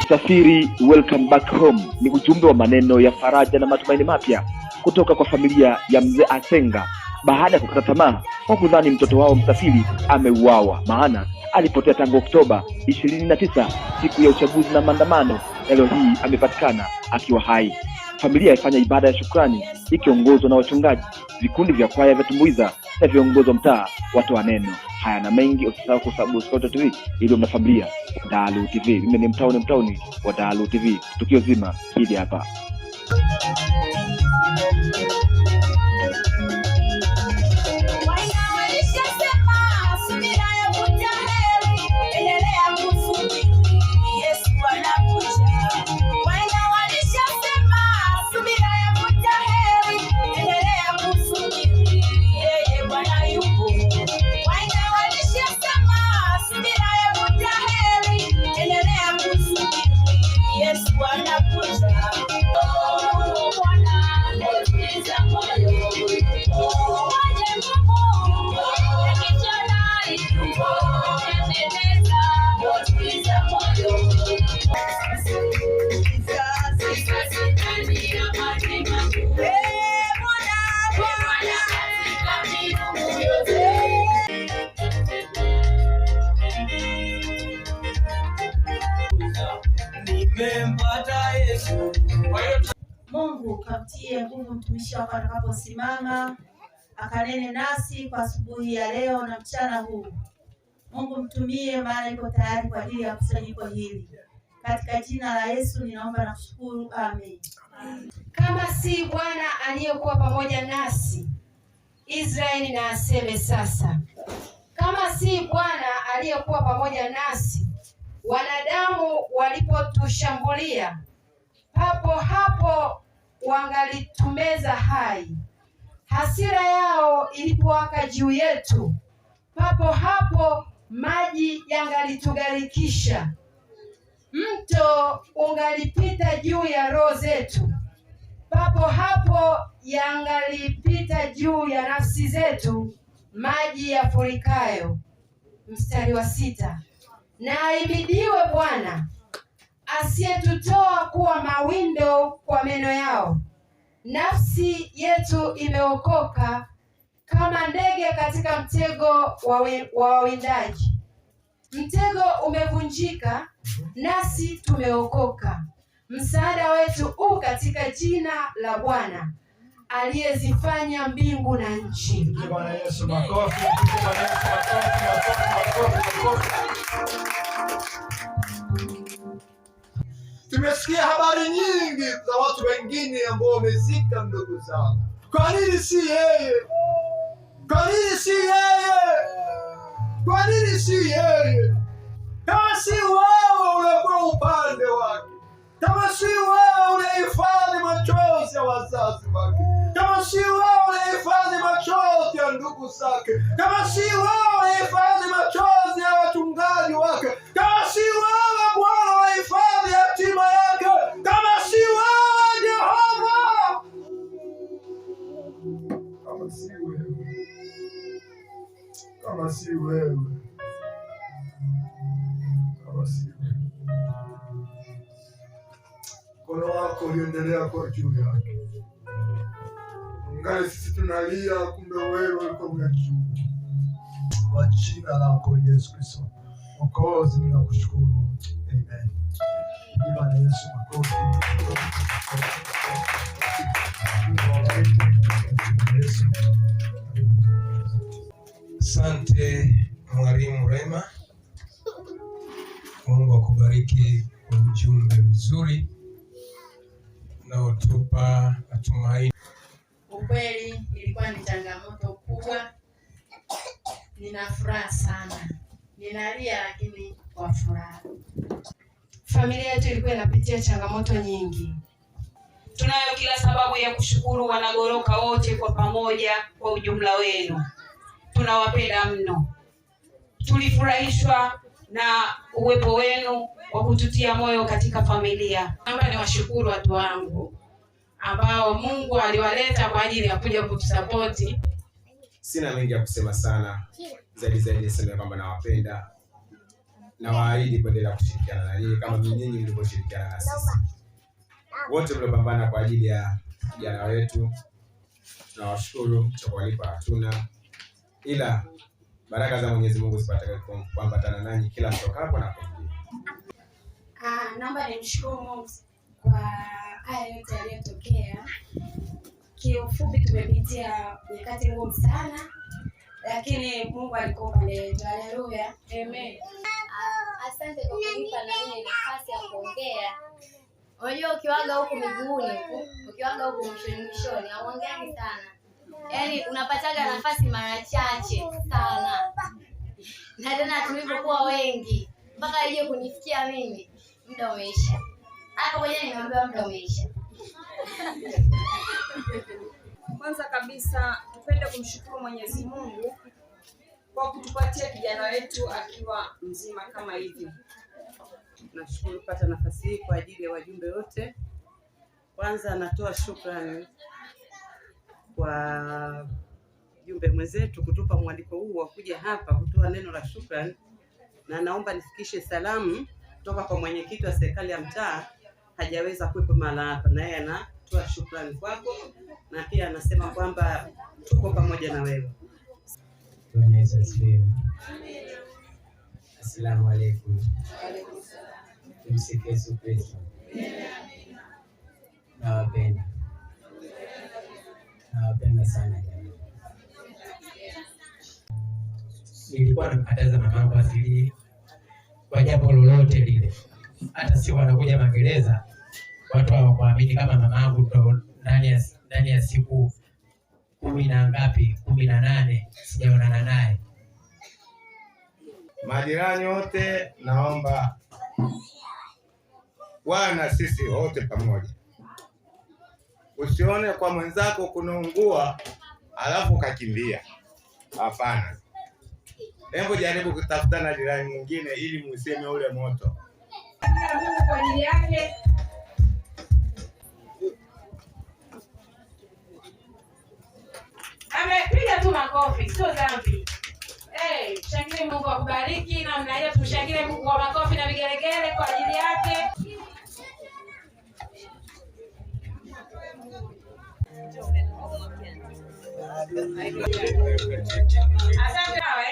Msafiri, welcome back home ni ujumbe wa maneno ya faraja na matumaini mapya kutoka kwa familia ya mzee Asenga baada ya kukata tamaa kwa kudhani mtoto wao Msafiri ameuawa, maana alipotea tangu Oktoba 29, siku ya uchaguzi na maandamano, na leo hii amepatikana akiwa hai. Familia ifanya ibada ya shukrani ikiongozwa na wachungaji, vikundi vya kwaya vya tumbuiza na viongozi wa mtaa watoa neno. Haya na mengi, usisahau kusubscribe TV ili mna familia Dalu TV. Mimi ni mtauni mtauni wa Dalu TV. Tukio zima hili hapa. Mungu kamtie nguvu mtumishi wako atakaposimama akanene nasi kwa asubuhi ya leo na mchana huu. Mungu mtumie, maana yuko tayari kwa ajili ya kusanyiko hili. Katika jina la Yesu ninaomba na kushukuru, amen. Kama si Bwana aliyekuwa pamoja nasi, Israeli na aseme sasa, kama si Bwana aliyekuwa pamoja nasi wanadamu walipotushambulia, papo hapo wangalitumeza hai. Hasira yao ilipowaka juu yetu, papo hapo maji yangalitugarikisha. Mto ungalipita juu ya roho zetu, papo hapo yangalipita juu ya nafsi zetu maji yafurikayo. Mstari wa 6. Na ahimidiwe Bwana asiyetutoa kuwa mawindo kwa meno yao. Nafsi yetu imeokoka kama ndege katika mtego wa wawindaji. Mtego umevunjika, nasi tumeokoka. Msaada wetu u katika jina la Bwana aliyezifanya mbingu na nchi. Bwana Yesu, makofi. Bwana Yesu, makofi, makofi, makofi, makofi. Tumesikia habari nyingi za watu wengine ambao wamezika ndugu zao. Kwa nini si yeye? Kwa nini si yeye? Kwa nini si yeye? Kama si wewe uliokuwa upande wake, kama si wewe ulihifadhi machozi ya wazazi wake, kama si wewe ulihifadhi machozi ya ndugu zake, kama si wewe ulihifadhi machozi ya wachungaji wake, kama si wewe Bwana ulihifadhi hatima yake, kama si wewe Jehova, kama si wewe, kama si wewe, kama si wewe, mkono wako uliendelea kuwa juu yake. Ngali sisi tunalia, kumbe wewe ulikuwa unajua. Kwa jina lako Yesu Kristo Mwokozi, ninakushukuru. Amen. Bwana Yesu, makofi. Yesu. Asante Mwalimu Rema, Mungu akubariki kwa ujumbe mzuri unaotupa matumaini. Ukweli ilikuwa ni changamoto kubwa. Nina furaha sana, ninalia lakini kwa furaha. Familia yetu ilikuwa inapitia changamoto nyingi. Tunayo kila sababu ya kushukuru wanagoroka wote kwa pamoja, kwa ujumla wenu tunawapenda mno. Tulifurahishwa na uwepo wenu wa kututia moyo katika familia. Naomba niwashukuru watu wangu ambao Mungu aliwaleta kwa ajili ya kuja kutusapoti. Sina mengi ya kusema sana, zaidi zaidi niseme kwamba nawapenda. Na waahidi kuendelea kushirikiana na nyinyi kama nyinyi mlivyoshirikiana na sisi. Wote mliopambana kwa ajili ya kijana wetu tunawashukuru, cha kuwalipa hatuna, ila baraka za Mwenyezi Mungu zipate kuambatana nanyi kila mtokapo na kuingia. Naomba nimshukuru Mungu kwa haya yote yaliyotokea. Kiufupi tumepitia nyakati ngumu sana, lakini Mungu alikuwa upande wetu. Haleluya. Amen. Asante kwa kunipa na mimi nafasi ya kuongea. Unajua ukiwaga huku miguuni huku, ukiwaga huku mwishoni mwishoni, hauongeagi sana. Yaani unapataga nafasi mara chache sana. Na tena tulivyokuwa wengi, mpaka ije kunifikia mimi, muda umeisha. Hapo kwenye nimeambiwa muda umeisha. Kwanza kabisa tupende kumshukuru Mwenyezi Mungu kwa kutupatia kijana wetu akiwa mzima kama hivi. Nashukuru kupata nafasi hii kwa ajili ya wajumbe wote. Kwanza natoa shukrani kwa mjumbe mwenzetu kutupa mwaliko huu wa kuja hapa kutoa neno la shukrani, na naomba nifikishe salamu kutoka kwa mwenyekiti wa serikali ya mtaa, hajaweza kuwepo mahala hapa, na yeye anatoa shukrani kwako na pia anasema kwamba tuko pamoja na wewe. Bwana Yesu asifiwe. Asalamu alaykum. Tumsifu Yesu Kristo. Nawapenda, nawapenda sana jamani. Nilikuwa namkataza mamangu asilie kwa jambo lolote lile, hata sio wanakuja magereza watu hawakuamini kama mamangu ndo ndani ya siku 10 na ngapi, 18 sijaonana naye. Majirani wote naomba wana sisi wote pamoja, usione kwa mwenzako kunaungua alafu ukakimbia. Hapana, hebu jaribu kutafuta na jirani mwingine ili museme ule moto. Mungu kwa ajili yake. Amepiga tu makofi, sio dhambi. Hey, shangilie Mungu akubariki namna hiyo, tumshangilie Mungu kwa makofi na vigelegele kwa ajili yake. Asante wewe.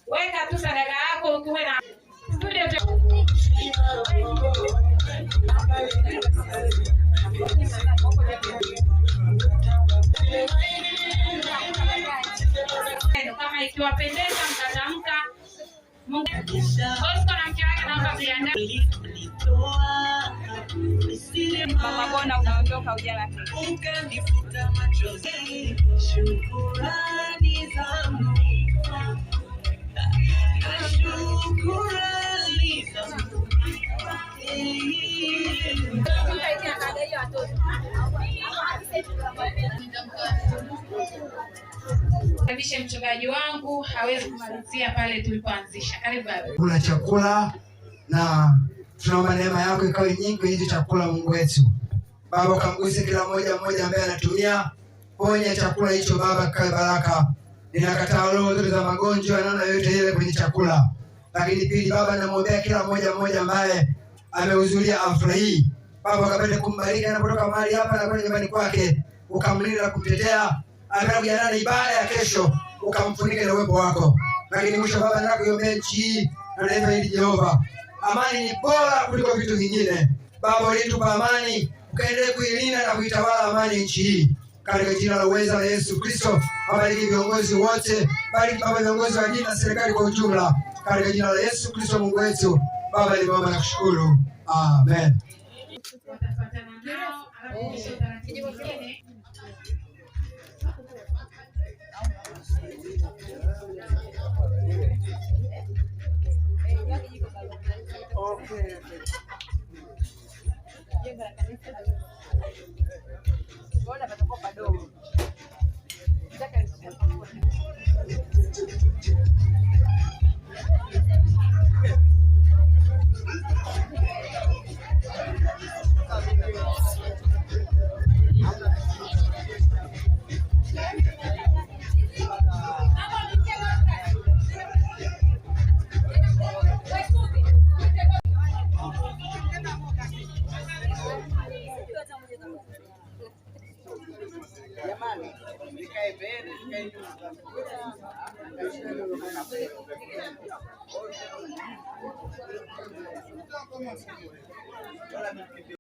Weka tu sadaka yako ukiwe na studio. Kama ikiwapendeza mtatamka. Mungu Bosco na mke wake naomba kuiandaa. Mama Bona unaondoka ujala keki. Ukanifuta machozi, shukrani zangu. Shukrani zangu. Karibishe mchungaji wangu hawezi kumalizia pale tulipoanzisha. Karibu baba. Kula chakula na tunaomba neema yako ikawe nyingi kwenye hicho chakula, Mungu wetu. Baba, ukamguse kila mmoja mmoja ambaye anatumia, ponya chakula hicho Baba, kikawe baraka. Ninakataa roho zote za magonjwa na namna yoyote ile kwenye chakula. Lakini pili Baba, namwombea kila mmoja mmoja ambaye amehudhuria hafla hii. Baba, ukapende kumbariki anapotoka mahali hapa na kwenda nyumbani kwake, ukamlinda na kumtetea, akaenda kujiandaa na ibada ya kesho, ukamfunike na uwepo wako. Lakini mwisho Baba, nataka kuiombea nchi hii na taifa hili Jehova. Amani ni bora kuliko vitu vingine. Baba, ulitupa amani, ukaendelee kuilinda na kuitawala amani nchi hii. Katika jina la uweza la Yesu Kristo, wabariki viongozi wote, bariki Baba viongozi wa dini na serikali kwa ujumla. Katika jina la Yesu Kristo Mungu wetu, Baba nimeomba na kushukuru. Amen. Watafuatana nao alafu kisha utaratibu mwingine. Nikae mbele, nikae nyuma.